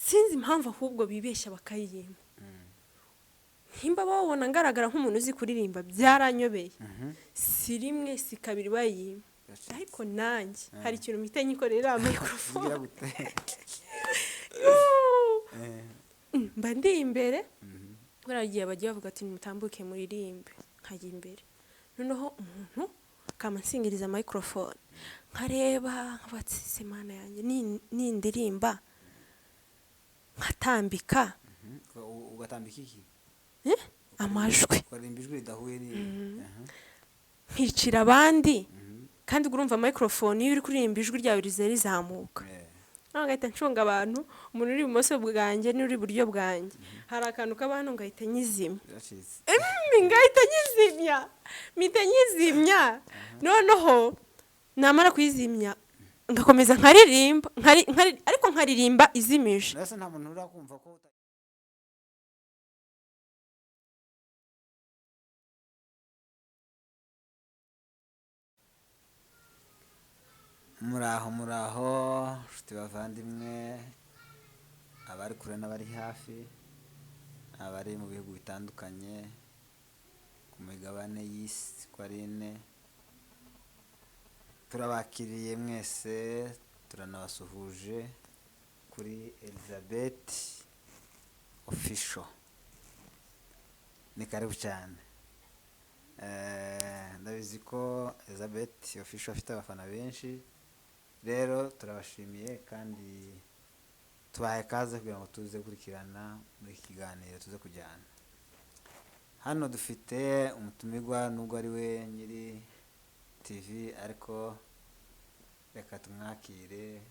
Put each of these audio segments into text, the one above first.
Sinzi impamvu ahubwo bibeshya bakayimpa. Nimba babona ngaragara nk'umuntu uzi kuririmba, byaranyobeye. Si rimwe, si kabiri bayimpa. Biracitse. Ariko nanjye hari ikintu mpita nyikorera microphone. Ugira gute? Mba ndi imbere. Buriya igihe bagiye bavuga ati: "Nimutambuke muririmbe," nkajya imbere, noneho umuntu akama nsingiriza microphone, nkareba nkavuga ati: "Se Mana yanjye, nindirimba nkatambika." Ugatambika iki? Eh? Amajwi. Ukaririmba ijwi ridahuye ni Nkicira abandi, kandi urumva microphone iyo uri kuririmba ijwi ryawe riza rizamuka. Noneho ngahita ncunga abantu, umuntu uri ibumoso bwanjye n'uri iburyo bwanjye, hari akantu kaba hano, ngahita nyizimya. Biracitse. Ngahita nyizimya, mpita nyizimya. Noneho namara kuyizimya ngakomeza nkaririmba, ariko nkaririmba izimije. Mbese nta muntu urakumva ko muraho, muraho nshuti bavandimwe, abari kure n'abari hafi, abari mu bihugu bitandukanye ku migabane y'isi uko ari ine, turabakiriye mwese, turanabasuhuje kuri Elizabeth Official. Ni karibu cyane. Ndabizi ko Elizabeth Official afite abafana benshi, rero turabashimiye kandi tubahaye ikaze kugira ngo tuze gukurikirana muri iki kiganiro tuze kujyana. Hano dufite umutumirwa, nubwo ari we nyiri TV, ariko reka tumwakire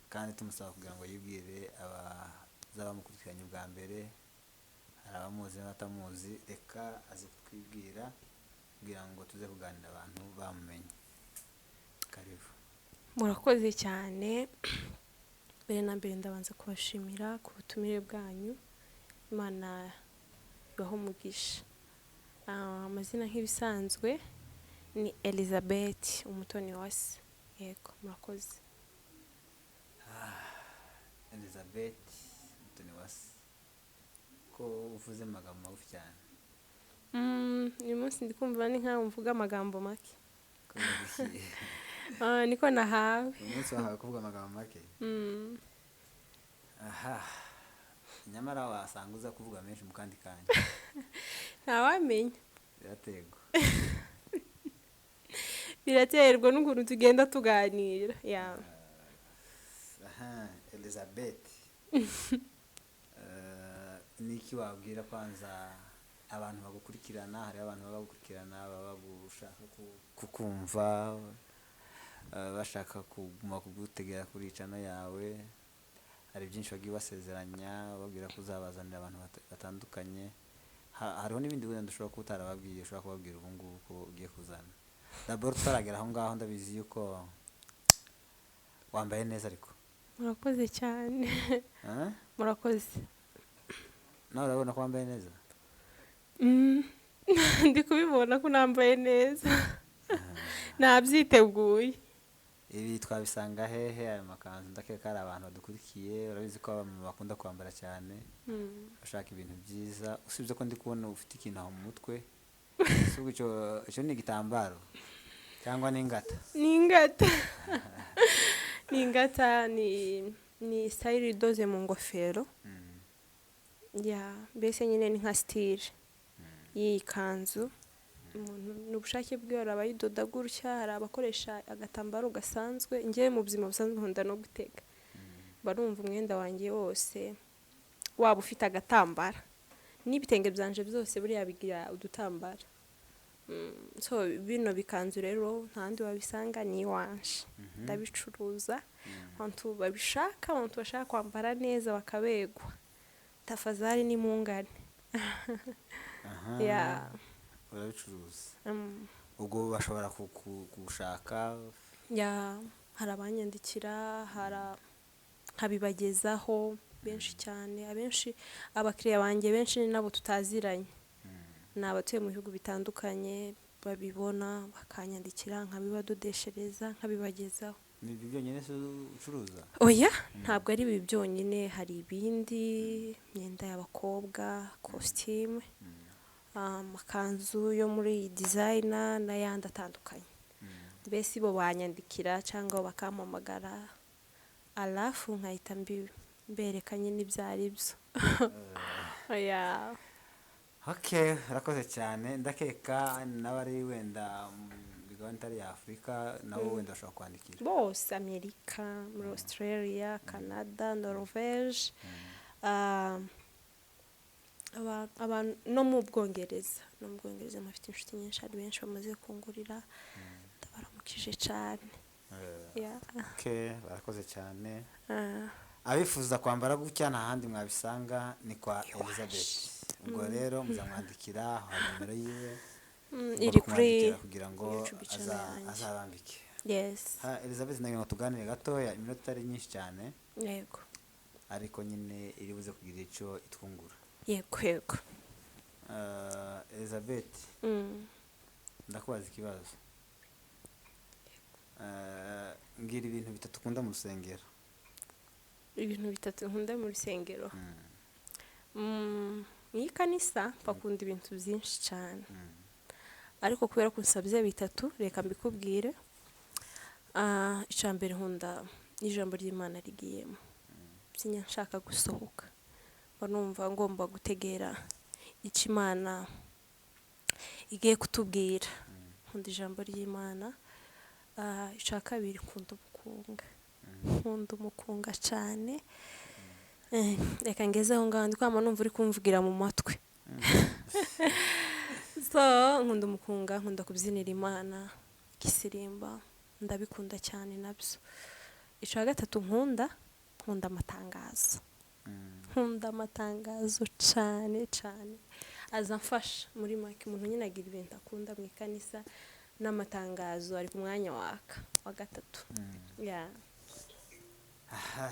kandi tumusaba kugira ngo yibwire abazaba bamukurikiranye bwa mbere. Hari abamuzi n'abatamuzi, reka aze kutwibwira kugira ngo tuze kuganira abantu bamumenye. Karibu. Murakoze cyane. Mbere na mbere ndabanza kubashimira ku butumire bwanyu, Imana ibahe umugisha. Amazina nk'ibisanzwe ni Elizabeth Umutoni Wase. Yego, murakoze. Elizabeth Umutoni Wase, ko uvuze amagambo magufi cyane? Uyu munsi ndi kumva ni nkaho mvuga amagambo make. Kubera iki? Niko nahawe. Uyu munsi wahawe kuvuga amagambo make? Mm. Aha, nyamara wasanga uza kuvuga menshi mu kandi kanya. Ntawamenya. Biraterwa. Biraterwa n'ukuntu tugenda tuganira ya. Aha, Elizabeth, niki wabwira kwanza abantu bagukurikirana? Hariho abantu baba bagukurikirana, baba bagushaka kukumva, bashaka kuguma kugutegera kuri channel yawe. Hari byinshi wagiye ubasezeranya, ubabwira ko uzabazanira abantu batandukanye. Hariho n'ibindi wenda ushobora kuba utarababwiye, ushobora kubabwira ubu ngubu ko ugiye kuzana. D'abord tutaragera aho ngaho, ndabizi yuko wambaye neza ariko. Murakoze cyane. Eh? Murakoze. Nawe urabona ko wambaye neza? Ndi kubibona ko nambaye neza, nabyiteguye. Ibi twabisanga hehe, aya makanzu? Ndakeka hari abantu badukurikiye, urabizi ko abamama bakunda kwambara cyane, bashaka ibintu byiza. Usibye ko ndi kubona ufite ikintu aho mu mutwe, si ubwo icyo ni igitambaro cyangwa ni ingata? Ni ingata, ni ingata, ni style idoze mu ngofero. Ya, mbese nyine ni nka style y'iyi kanzu. Umuntu ni ubushake bwe, hari abayidoda gutya, hari abakoresha agatambaro gasanzwe. Njyewe mu buzima busanzwe nkunda no gutega, barumva umwenda wanjye wose waba ufite agatambara, n'ibitenge byanje byose buriya bigira udutambara. So bino bikanzu rero nta handi wabisanga, ni iwanje, ndabicuruza. Abantu babishaka, abantu bashaka kwambara neza bakabegwa, tafadhali ni mungane. Aha. Ya. Urabicuruza? Mm. Ubwo bashobora kugushaka? Ya, hari abanyandikira, hari nkabibagezaho benshi cyane. Abenshi, abakiriya banjye benshi ni nabo tutaziranye, ni abatuye mu bihugu bitandukanye, babibona bakanyandikira, nkabibadodeshereza, nkabibagezaho. Ni ibyo byonyine se ucuruza? Oya, ntabwo ari ibi byonyine, hari ibindi: imyenda y'abakobwa, kositimu, amakanzu yo muri iyi design n'ayandi atandukanye. Mbese bo banyandikira cyangwa bakampamagara, alafu nkahita mbereka nyine ibyo ari byo. Oya. Okay, urakoze cyane. Ndakeka n'abari wenda mu migabane itari ya Afurika nabo wenda bashobora kwandikira. Bose, Amerika, muri Australia, Canada, Norvege, abantu no mu Bwongereza, mpafite inshuti nyinshi, hari benshi bamaze kungurira, ndabaramukije cyane. Yeah. Okay, barakoze cyane. Ah. Abifuza kwambara gutya nta handi mwabisanga, ni kwa Iwacu. Elizabeth. Ubwo rero muzamwandikira, hari nimero yiwe. Mugomba Iri kuri kumwandikira kugira ngo YouTube channel yanjye. azabambike. Yes. Ha, Elizabeth, nagira ngo tuganire gatoya, iminota itari myinshi cyane, ariko nyine iri buze kugira icyo itwungura. Yego yego. Elizabeth, ndakubaza ikibazo. Mbwira ibintu bitatu ukunda mu rusengero. Ibintu bitatu nkunda mu rusengero? Mu ikanisa bakunda ibintu byinshi cyane, ariko kubera ko unsabye bitatu, reka mbikubwire. Icya mbere nkunda ijambo ry'Imana rigiyemo, sinya nshaka gusohoka, mba numva ngomba gutegera icyo Imana igiye kutubwira. Nkunda ijambo ry'Imana. Icya kabiri, nkunda umukunga, nkunda umukunga cyane. Reka ngeze aho ngaho, ndi kwama numva uri kumvugira mu matwi. So nkunda umukunga, nkunda kubyinira Imana, igisirimba ndabikunda cyane nabyo. Icya gatatu nkunda, nkunda amatangazo. Nkunda amatangazo cyane cyane, aza amfasha. Muri make, umuntu nyine agira ibintu akunda mu ikanisa, n'amatangazo ari ku mwanya wa gatatu. Yeah. Aha,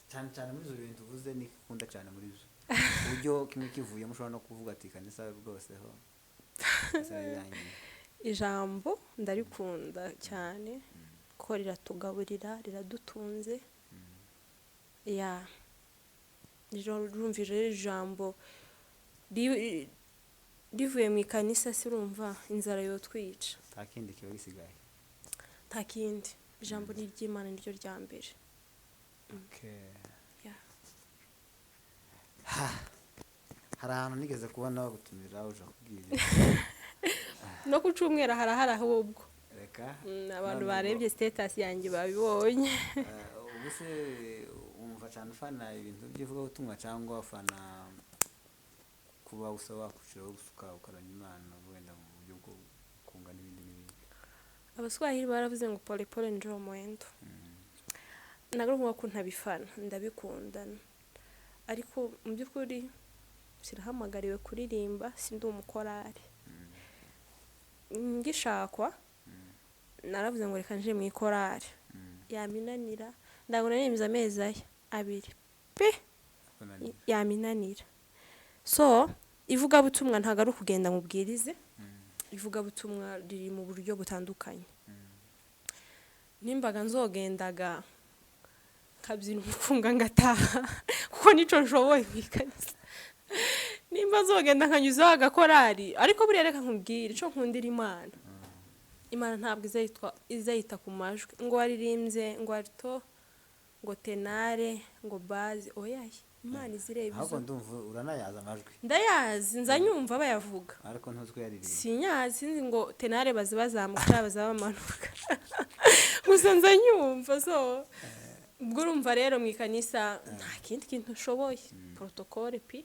cyane cyane muri ibyo bintu uvuze, ni ukunda cyane muri byo, ku buryo kimwe kivuyemo ushobora no kuvuga ati kanisa rwose ho kanisa rirangiye? Ijambo ndarikunda cyane kuko riratugaburira, riradutunze. Ya, urumva rero ijambo rivuye mu ikanisa, si urumva inzara yotwica? Nta kindi kiba gisigaye. Nta kindi, ijambo ni iry'Imana, niryo rya mbere. Okay. Yeah. Ha, hari ahantu nigeze kubona bagutumira uja kubwiriza. No ku cyumweru harahari ahubwo. Reka. Abantu None barebye status yanjye babibonye. Ubu se wumva cyane ufana ibintu by'ivugabutumwa cyangwa ufana kuba usaba wakwicaraho gusuka ukaramya Imana wenda mu buryo bwo kunga n'ibindi n'ibindi? Abaswahili baravuze ngo "Pole pole ndio mwendo." Ntabwo ari ukuvuga ko ntabifana, ndabikunda, ariko mu by'ukuri sinahamagariwe kuririmba, sindi umukorari. Ngishakwa naravuze ngo reka nje mu ikorari, yaminanira. Ntabwo naririmbye amezi aya 2 pe. Kunanira. Yaminanira. So ivugabutumwa ntabwo ari ukugenda ngo ubwirize, ivugabutumwa riri mu buryo butandukanye. Nimbaga nzogendaga nkabyina umukunga ngataha, kuko nico nshoboye mu ikanisa, nimba nzogenda nkanyuzaho agakorari. Ariko buriya reka nkubwire ico nkundira Imana: Imana ntabwo izayita ku majwi, ngo waririmbye, ngo alto, ngo ténor, ngo basse. Oyaye, Imana izireba Ahubwo izo. Ndumva uranayaza amajwi. Ndayazi, nza nyumva bayavuga. Ariko ntuzi ko yaririmba. Sinyazi, sinzi ngo ténor bazi bazamuka cyangwa baza bamanuka, gusa nza nyumva. So ubwo urumva rero mu ikanisa nta kindi kintu ushoboye, protocole pi.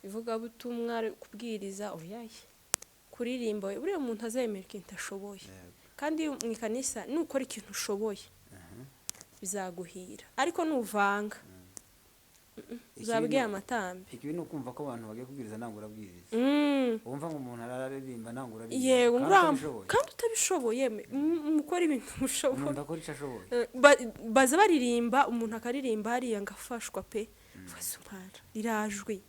Ivugabutumwa, kubwiriza, oyaye. Kuririmba, buriya umuntu azemera ikintu ashoboye. Kandi mu ikanisa nukora ikintu ushoboye bizaguhira, ariko nuvanga uzabwiye amatambi. Ikibi ni ukumva ko abantu bagiye kubwiriza ntabwo urabwiriza. Wumva ngo umuntu araririmba ntabwo uraririmba. Yego. Kandi utabishoboye. Kandi utabishoboye, mukora ibintu mushoboye. Umuntu akora icyo ashoboye. Baza baririmba, umuntu akaririmba hariya ngafashwa pe, fasumara rirajwi.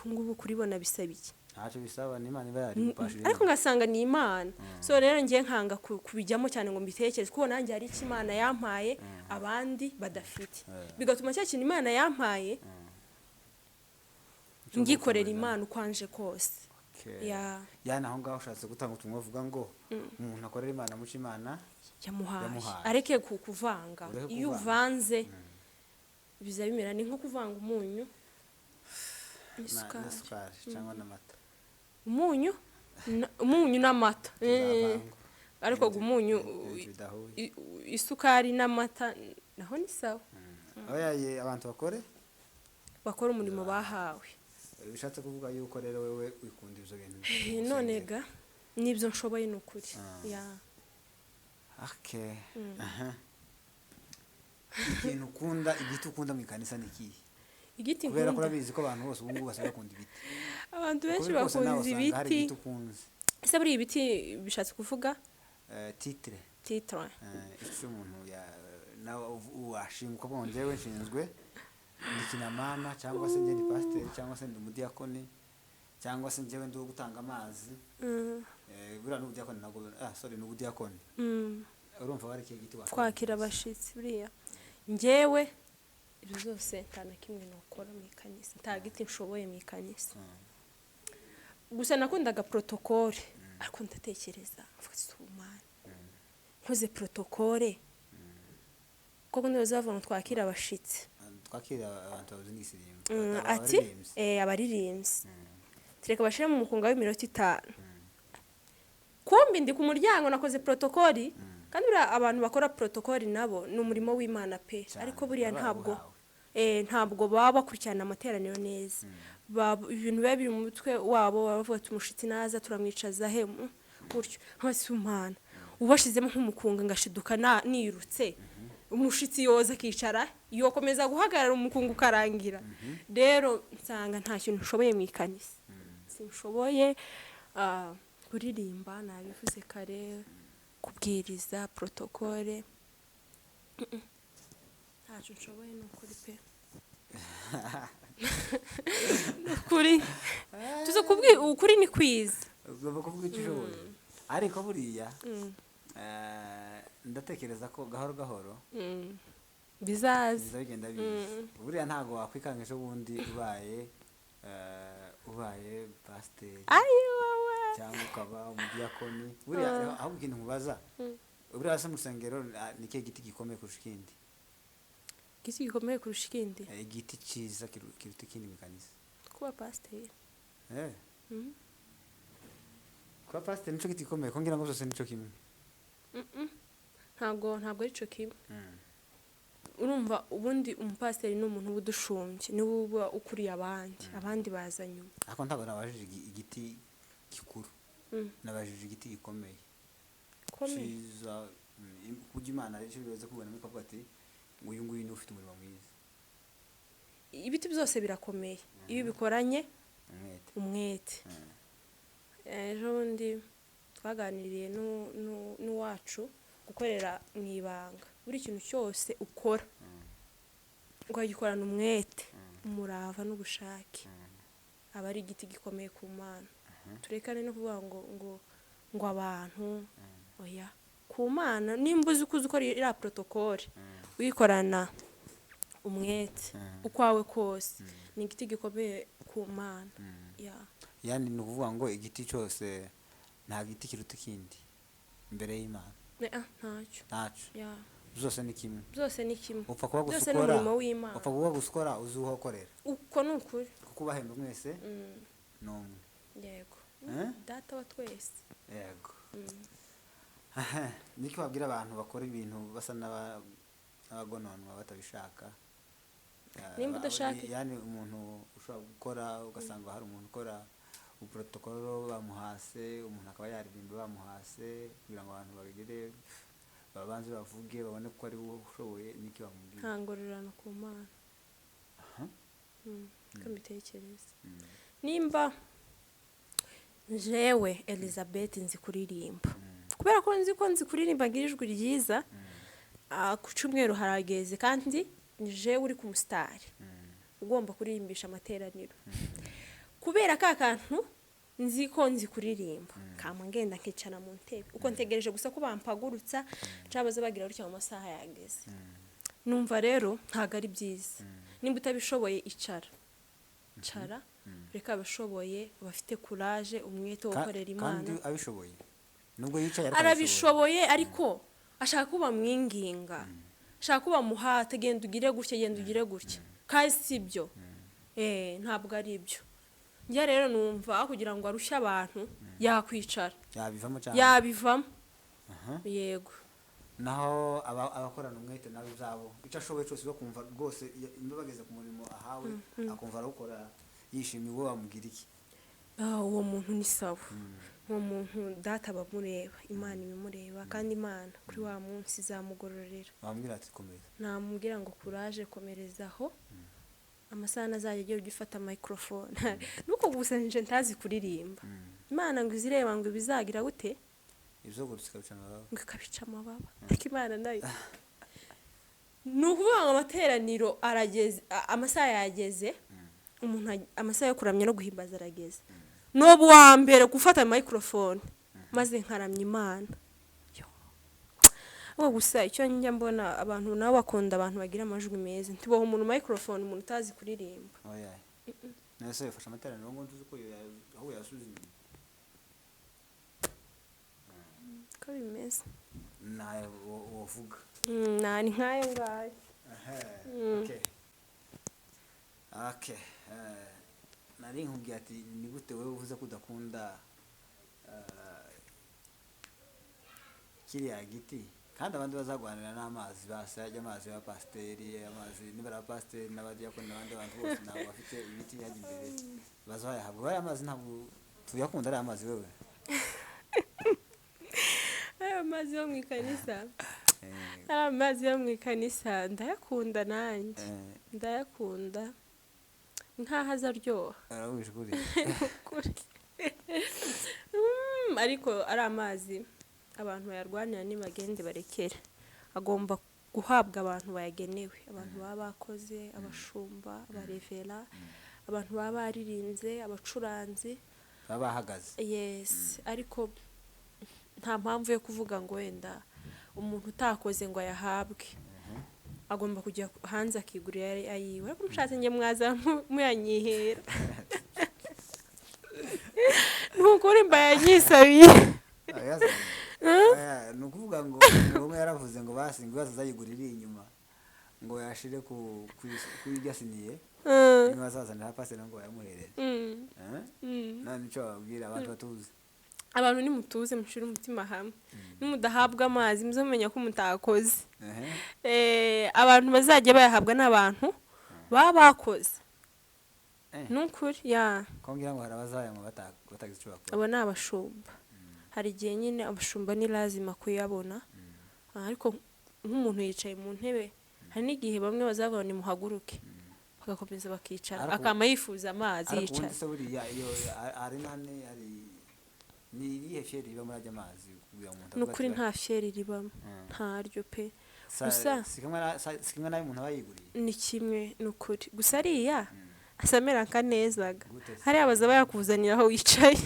Ubu ngubu kuribona bisaba iki? Ntacyo bisaba, ni Imana iba yarigupashije. Ariko ngasanga ni Imana. So rero ngiye nkanga kubijyamo cyane ngo mbitekereze, kuko nanjye hari icyo Imana yampaye abandi badafite, bigatuma cya kintu Imana yampaye ngikorera Imana ukwanje kose. Ya. Yani aho ngaho ushatse gutanga ubutumwa buvuga ngo umuntu akorera Imana muco Imana yamuhaye, yamuhaye. Areke kuvanga. Ureke Iyo kuvanga. uvanze biza bimera ni nko kuvanga umunyu n'isukari. N'isukari cyangwa n'amata. Umunyu n'amata. Bizavangwa. Ariko umunyu, Ibintu bidahuye. Isukari n'amata naho ni sawa. Oya ye, abantu bakore Bakora umurimo bahawe. Bishatse kuvuga yuko rero wewe wikunda ibyo bintu. None ga nibyo nshoboye, ni ukuri. Ah. Ya. Okay. Aha. Ikintu ukunda, igiti ukunda mu ikanisa ni ikihe? Igiti Kubera ko nkunda? urabizi ko abantu bose ubu ngubu basigaye bakunda ibiti. Abantu Uko benshi biri kose nawe bakunze usanga hari ibiti. igiti ukunze. Ese buriya ibiti bishatse kuvuga? Titre. Titre. Icyo umuntu nawe washinga ukavuga ngo njyewe nshinzwe, ndi kinamama, cyangwa se njye ndi pasiteri, cyangwa se ndi umudiyakoni, cyangwa se njyewe ndi uwo gutanga amazi. Buriya ni ubudiyakoni ntabwo, ah sorry, ni ubudiyakoni. Urumva wari ikihe giti wakunda? Kwakira abashitsi. Buriya njyewe ibyo byose nta na kimwe nokora mu ikanisa, nta giti nshoboye mu ikanisa. Gusa nakundaga protocole, ariko ndatekereza mvuga ati "Umwana nkoze protocole koko ntibazavuga ngo twakire abashitsi?" Twakira abantu babuze n'igisirimbo. Ati abaririmbyi. Abaririmbyi tureka bashyire mu mukunga w'iminota 5. Kumbi ndi ku muryango nakoze protocole. Kandi buriya abantu bakora protocole nabo ni umurimo w'Imana pe. Cyane, Ariko buriya baba ntabwo bawuhawe. Ntabwo baba bakurikirana amateraniro neza. Ibintu biba biri mu mutwe wabo, baba bavuga ati umushyitsi naza turamwicaza he? Gutyo nkabasi umwana ubashizemo nk'umukunga ngashiduka nirutse, umushitsi yoza akicara, yokomeza guhagarara, umukunga ukarangira. Rero nsanga nta kintu nshoboye mu ikanisa, sinshoboye kuririmba, nabivuze kare, kubwiriza, protocole. Ntacyo nshoboye, ni ukuri pe, ni ukuri. Tuzi ukuri ni kwiza. Ugomba kuvuga icyo ushoboye, ariko buriya ndatekereza ko gahoro gahoro Bizaza. Biza bigenda biza. Buriya ntabwo wakwikanga ejo bundi ubaye pasiteri Ayi wowe! cyangwa ukaba umudiyakoni. Buriya ahubwo ikintu nkubaza, buriya se mu rusengero ni ikihe giti gikomeye kurusha ikindi? Igiti gikomeye kurusha ikindi? Igiti cyiza kiruta ikindi mu ikanisa. Kuba pasiteri. Kuba pasiteri nico giti gikomeye? Ko ngira ngo byose nico kimwe. Ntabwo ari cyo kimwe. Urumva ubundi umupasiteri ni umuntu uba udushumbye, niwe uba ukuriye abandi, abandi baza nyuma. Ariko ntabwo nabajije igiti gikuru. Nabajije igiti gikomeye. Komeye. Cyiza, ku buryo Imana icyo bibaza kubona ikavuga ati uyu nguyu niwe ufite umurimo mwiza. Ibiti byose birakomeye iyo ubikoranye umwete. Umwete. Ejo bundi twaganiriye n'uwacu gukorera mu ibanga. Buri kintu cyose ukora ukagikorana umwete, umurava n'ubushake, aba ari igiti gikomeye ku Mana. Turekane no kuvuga ngo abantu, oya. Ku Mana nimba uzi ko uzi ukora iriya protocole uyikorana umwete ukwawe kose, ni igiti gikomeye ku Mana. Ya. Yani ni ukuvuga ngo igiti cyose, nta giti kiruta ikindi imbere y'Imana? Ntacyo. Ntacyo? Ya. Byose ni kimwe? Byose ni kimwe. Upfa kuba gusa Byose ni ukora umurimo w'Imana. Upfa kuba gusa ukora uzi uwo ukorera. Uko ni ukuri. Kuko ubahemba mwese ni umwe. Yego. Eh? Data wa twese. Yego. Niki wabwira abantu bakora ibintu basa n'abagononwa batabishaka? Nimba udashaka- Yani umuntu ushobora gukora, ugasanga hari umuntu ukora uprotokolo bamuhase, umuntu akaba yaririmba bamuhase kugira ngo abantu babigire, babanze bavuge babone ko ari we ushoboye. Niki wamubwira? Nta ngororano ku Mana. Aha. Ko mbitekereza, nimba jewe Elizabeth nzi kuririmba, kubera ko nzi ko nzi kuririmba, ngira ijwi ryiza, ku cyumweru harageze kandi ni jewe uri ku musitari ugomba kuririmbisha amateraniro, kubera ka kantu Nzi ko nzi kuririmba, kama ngenda nkicara mu ntebe uko ntegereje gusa ko bampagurutsa cyangwa baza bagira gutya mu masaha yageze. Numva rero ntabwo ari byiza. Nimba utabishoboye, icara, cara, reka abashoboye bafite courage, umwete wo gukorera Imana. Kandi abishoboye nubwo yicaye, ariko Arabishoboye, ariko ashaka ko bamwinginga, ashaka ko bamuhata: "Genda ugire gutya, genda ugire gutya." Kandi si byo. Ntabwo ari ibyo. Njye rero numva kugira ngo arushye abantu, yakwicara. Yabivamo cyane. Yabivamo, yego. Naho abakorana umwete nabo ibyabo, icyo ashoboye cyose, bakumva rwose niba bageze ku murimo ahawe, akumva arawukora yishimiye, uwo bamubwira iki? Ah, uwo muntu ni sawa. Uwo muntu Data abamureba, Imana ibimureba, kandi Imana kuri wa munsi izamugororera. Bamubwira ati: "Komeza." Namubwira ngo: "Courage, komerezaho, amasaha azajya agiye ujya ufata microphone." Nuko gusa nje ntazi kuririmba, Imana ngo izireba ngo ibizagira gute? Ibyo gusa ikabica amababa. Ngo ikabica amababa. Ariko Imana nayo, ni ukuvuga ngo amateraniro arageze, amasaha yageze, umuntu amasaha yo kuramya no guhimbaza arageze, n'ubu wa mbere gufata microphone maze nkaramya Imana. Yo. Ahubwo gusa icyo njya mbona, abantu nabo bakunda abantu bagira amajwi meza. Ntiboha umuntu microphone, umuntu utazi kuririmba. Oya, nese bifasha amateraniro ngo ntuzi ko ahubwo yasubiza inyuma? Uko bimeze. Nawe wovuga. Ni nk'ayo ngayo. Okay. Nari nkubwiye ati: "Ni gute wowe uvuze ko udakunda kiriya giti, kandi abandi bazagwanira n'amazi, basi ajya amazi y'abapasiteri, amazi niba ari abapasiteri n'abadiyakoni n'abandi bantu bose ntabwo bafite ibiti hajya imbere bazayahabwa ariya mazi? Ntabwo tuyakunda ariya mazi wewe?" Aya mazi yo mu ikanisa, ari amazi yo mu ikanisa, ndayakunda nanjye. Ndayakunda nkaho aza aryoha. Aravugisha ukuri. Ukuri. Ariko ari amazi abantu bayarwanira, nibagende barekere. Agomba guhabwa abantu bayagenewe, abantu baba bakoze, abashumba, abarevera, abantu baba baririmbye, abacuranzi. Baba bahagaze. Yes, ariko nta mpamvu yo kuvuga ngo wenda umuntu utakoze ngo ayahabwe. Agomba kujya hanze akigurira ayiwe. Ariko mushatse njye mwaza muyanyihera, ni ukuri mbayanyisabiye. Oya, ni ukuvuga ngo umuntu umwe yaravuze ngo basi ngo azayigura iri inyuma, ngo yashire ku iryo asiniye, niba azazanira pasiteri ngo bayamuhereze. Eh? None icyo bababwira abantu batuzi? Abantu nimutuze, mushire umutima hamwe. Nimudahabwa amazi, muze mumenya ko mutakoze. Abantu bazajya bayahabwa n'abantu baba bakoze. Ni ukuri ya. Ko ngira ngo hari abazayanywa batagize icyo bakora? Abo ni abashumba. Hari igihe nyine abashumba ni lazima kuyabona. Ah, ariko nk'umuntu yicaye mu ntebe, hari n'igihe bamwe bazavuga ngo nimuhaguruke, bagakomeza bakicara, akama yifuza amazi, Ariko yicara. ubundi se buriya iyo ari nane, hari ni irihe fierté riba muri ajya amazi kugira ngo umuntu Ni avuge ukuri, ati nta fierté ribamo. Ntaryo pe. Gusa si kimwe nayo umuntu aba yiguriye? Ni kimwe, ni ukuri. Gusa ariya asa amera nkanezaga. Gute se? Hariya baza bayakuzanira aho wicaye,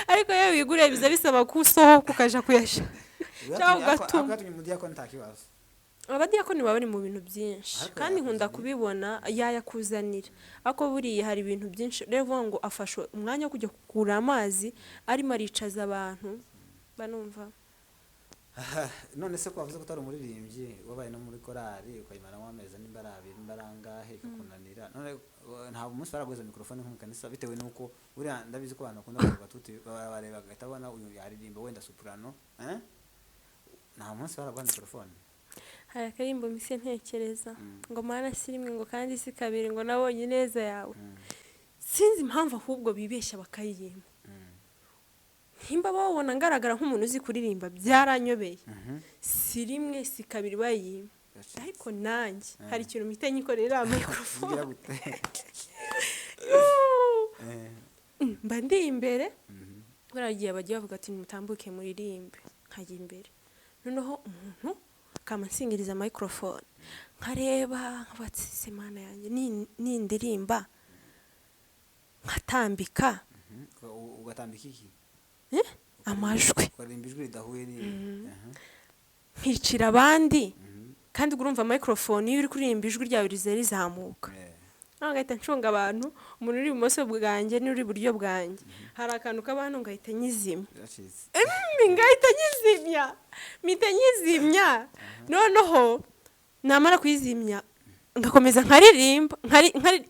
ariko iyo wiguriye biza bisaba ko usohoka ukaja kuyasha cyangwa ugatuma. Ariko yatumye umudiyakoni, nta kibazo. Abadiyakoni baba bari mu bintu byinshi. Ariko Kandi nkunda yakuzanira. kubibona yayakuzanira, ariko buriya hari ibintu byinshi rero uvuga ngo afashe umwanya wo kujya kugura amazi, arimo aricaza abantu banumva. None se ko wavuze ko utari umuririmbyi, wabaye no muri korali ukayimaramo amezi nimba ari 2, nimba ari angahe, ikakunanira, none ntabwo umunsi baraguheza mikorofone nko mu kanisa? Bitewe n'uko buriya ndabizi ko abantu bakunda kureba tuti, bareba bagahita babona uyu yaririmba wenda soprano, eh? Nta munsi baraguha mikorofone? Hari akarimbo mise ntekereza ngo: "Mana, si rimwe ngo kandi si kabiri ngo nabonye ineza yawe." Sinzi impamvu ahubwo bibeshya bakaririmba. Nimba babona ngaragara nk'umuntu uzi kuririmba, byaranyobeye. Si rimwe si kabiri bayimpa, ariko nanjye hari ikintu mpita nyikorera microphone. Ugira gute? Mba ndi imbere. Buriya igihe bagiye bavuga ati: "Nimutambuke muririmbe," nkajya imbere, noneho umuntu akama nsingiriza microphone, nkareba nkavuga ati: "Se Mana yanjye, nindirimba nkatambika." Ugatambika iki? Amajwi. Ukaririmba ijwi ridahuye ni. Nkicira abandi, kandi urumva microphone iyo uri kuririmba ijwi ryawe rize rizamuka. Ngahita ncunga abantu, umuntu uri ibumoso bwanjye n'uri iburyo bwanjye, hari akantu kaba hano, ngahita nyizimya. Biracitse. Ngahita nyizimya, mpita nyizimya. Noneho namara kuyizimya ngakomeza nkaririmba,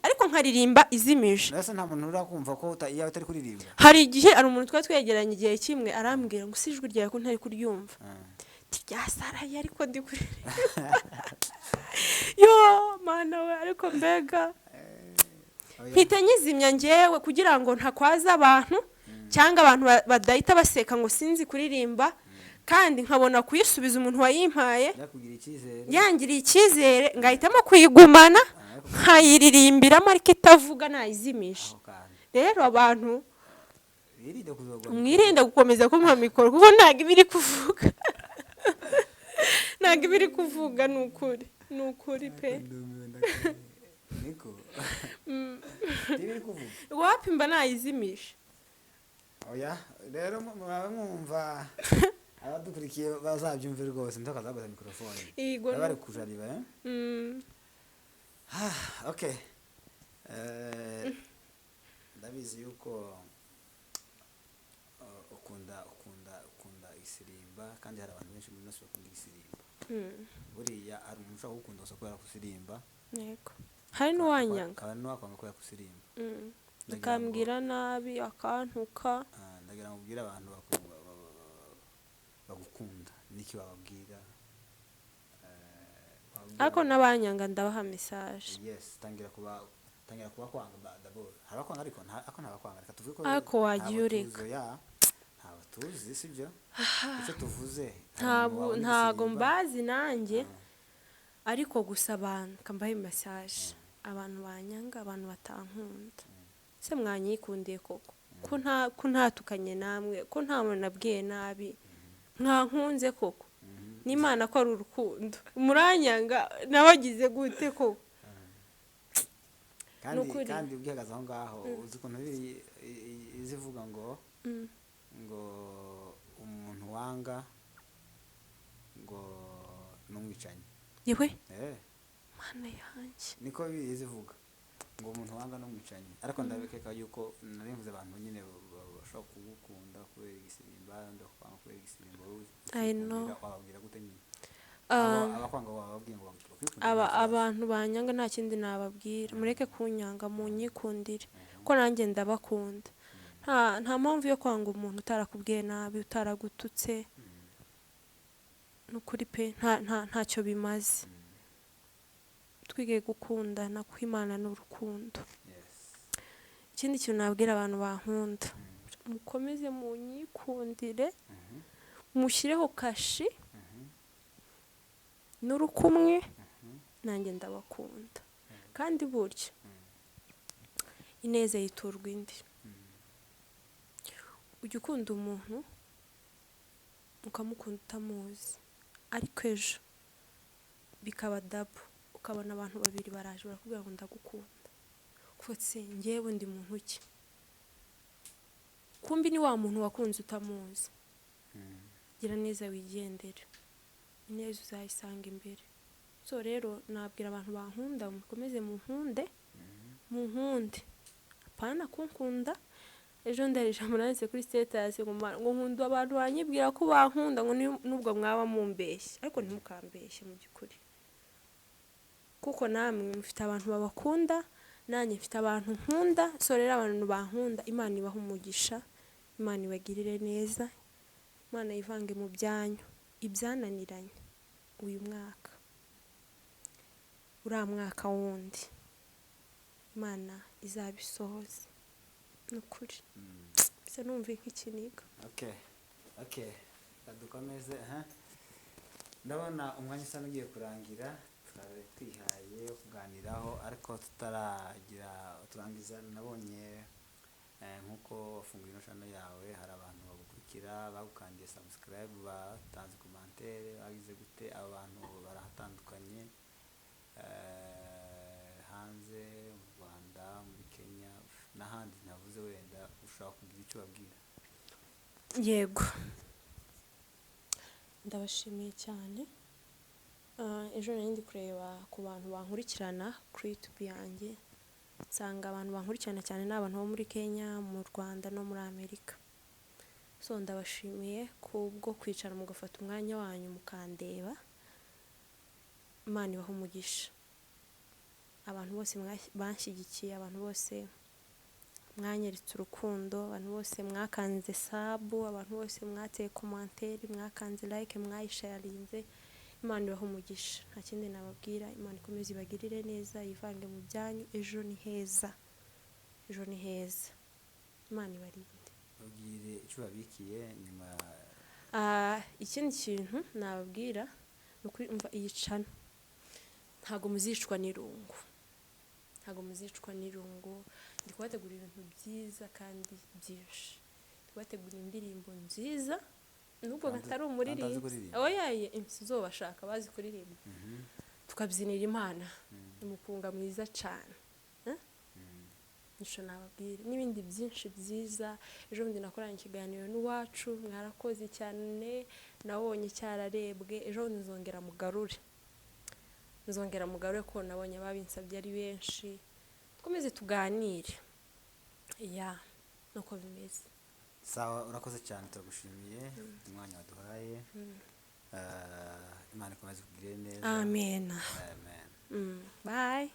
ariko nkaririmba izimije. Mbese nta muntu urakumva ko iyo utari kuririmba? Hari igihe, hari umuntu twari twegeranye igihe kimwe, arambwira ngo: "Si ijwi ryawe ko ntari kuryumva?" Ryasaraye, ariko ndi kuririmba. Yo Mana we, ariko mbega! Oya. Mpita nyizimya ngewe kugira ngo ntakwaza abantu, cyangwa abantu badahita baseka ngo sinzi kuririmba, kandi nkabona kuyisubiza umuntu wayimpaye. Yakugiriye icyizere. Yangiriye icyizere, ngahitamo kuyigumana, nkayiririmbiramo ariko itavuga, nayizimije. Aho kantu. Rero abantu, wirinde kuzogwa. Mwirinde gukomeza kumpa mikoro, kuko ntabwo iba iri kuvuga, ntabwo iba iri kuvuga. Ni ukuri, ni ukuri pe. Ndumiwe, ndakubwiye. Niko ntibiri kuvuga. Wapi, mba nayizimije. Oya rero, murabe mwumva, abadukurikiye bazabyumve rwose, ntakazabaza mikorofone. Yego. Baba bari kujariba, eh? Mm. Ah, okay. Ndabizi yuko ukunda isirimba, kandi hari abantu benshi muri ino si bakunda isirimba. Buriya hari umuntu ushobora kugukunda gusa kubera kusirimba. Yego, hari n'uwanyanga. Akaba n'uwakwanga kubera kusirimba. Ndagira ngo- Akambwira nabi, akantuka. Ah, ndagira ngo ubwire abantu bagukunda niki bababwira. Wababwira Ariko n'abanyanga ndabaha message. Yes, tangira kuba kwanga d'abord. Hari abakwanga, ariko nta, ako nta bakwanga, reka tuvuge ko Ariko wagiye ntabwo ureka. tuzi, ya, ntabwo tuzi, sibyo icyo tuvuze. Hari Ntabwo umuntu wabona ntago igisimba. mbazi nanjye, ariko gusa abantu kambahe message, abantu banyanga, abantu batankunda, se mwanyikundiye koko? Ko ntatukanye namwe, ko nta muntu nabwiye nabi, mwankunze koko? N'Imana ko ari urukundo, muranyanga nabagize gute koko? Kandi Nukuri. kandi ugihagaze aho ngaho, uzi ukuntu biri izivuga ngo ngo umuntu wanga ngo ni umwicanyi. Yewe! Eh. Mana yanjye! Niko biri, izivuga ngo umuntu wanga ni umwicanyi, ariko ndabikeka yuko nari mvuze abantu nyine bashobora kugukunda kubera igisimba, abandi bakakwanga kubera igisimba, wowe I know. ukikundira, wababwira gute nyine? Abakwanga wababwiye ngo bakwikundire Aba nta kibazo. Abantu banyanga nta kindi nababwira, mureke kunyanga, munyikundire ko nanjye ndabakunda. Nta mpamvu yo kwanga umuntu utarakubwiye nabi, utaragututse. Ni ukuri pe, ntacyo bimaze. Twige gukundana kuko Imana ni urukundo. Ikindi kintu nabwira abantu bankunda, mukomeze munyikundire, mushyireho kashi n'urukumwe, nanjye ndabakunda. Kandi burya ineza yiturwa indi. Ujya ukunda umuntu, ukamukunda utamuzi, ariko ejo bikaba double, ukabona abantu babiri baraje barakubwira ngo ndagukunda, se ngewe ndi muntu ki? Kumbi ni wa muntu wakunze utamuzi. Gira neza wigendere, ineza uzayisanga imbere. So rero nabwira abantu bankunda, mukomeze munkunde, munkunde, apana kunkunda. Ejo ndari ijambo nanditse kuri status ngo ngo nkunda abantu banyibwira ko bankunda, ngo nubwo mwaba mumbeshya, ariko ntimukambeshye mu by'ukuri, kuko namwe mufite abantu babakunda, nanjye mfite abantu nkunda. So rero abantu bankunda, Imana ibaha umugisha, Imana ibagirire neza, Imana yivange mu byanyu. Ibyananiranye uyu mwaka, uriya mwaka wundi Imana izabisohoze. Ni ukuri, bisa numva nk'ikiniga. Okay, reka dukomeze. Aha ndabona umwanya usa n'ugiye kurangira twari twihaye kuganiraho, ariko tutaragira turangiza, nabonye nk'uko wafunguye ino channel yawe, hari abantu bagukurikira, bagukandiye subscribe, batanze commentaire, bagize gute. Abo bantu barahatandukanye, hanze mu Rwanda, muri Kenya n'ahandi ntavuze wenda. Ushobora kugira icyo ubabwira. Yego, ndabashimiye cyane. Ejo nari ndi kureba ku bantu bankurikirana kuri YouTube yanjye, nsanga abantu bankurikirana cyane ni abantu bo muri Kenya, mu Rwanda no muri Amerika. So ndabashimiye kubwo kwicara mugafata umwanya wanyu mukandeba. Imana ibahe umugisha. Abantu bose banshyigikiye, abantu bose mwanyeretse urukundo, abantu bose mwakanze sub, abantu bose mwateye commentaire, mwakanze like, mwayisharinze, Imana ibahe umugisha. Nta kindi nababwira. Imana ikomeze ibagirire neza, yivange mu byanyu. Ejo ni heza, ejo ni heza. Imana ibarinde. Babwire icyo babikiye nyuma. Ikindi kintu nababwira ni ukuri, umva, iyi channel ntabwo muzicwa n'irungu, ntabwo muzicwa n'irungu. Ndi kubategura ibintu byiza kandi byinshi, ndi kubategura indirimbo nziza nubwo Kandi- atari kandi azi umuririmbyi. kuririmba. Oya, zobashaka bazi kuririmba, tukabyinira Imana, umukunga mwiza cyane. Nico nababwira n'ibindi byinshi byiza. Ejo bundi nakoranye ikiganiro n'uwacu, mwarakoze cyane, nabonye cyararebwe. Ejo bundi nzongera mugarure, nzongera mugarure ko nabonye ababinsabye ari benshi. Twkomeze tuganire, ya, nuko bimeze. Sawa, urakoze cyane, turagushimiye umwanya waduhaye. Imana ikomeze kugirire neza. Amen. Amen. Bye.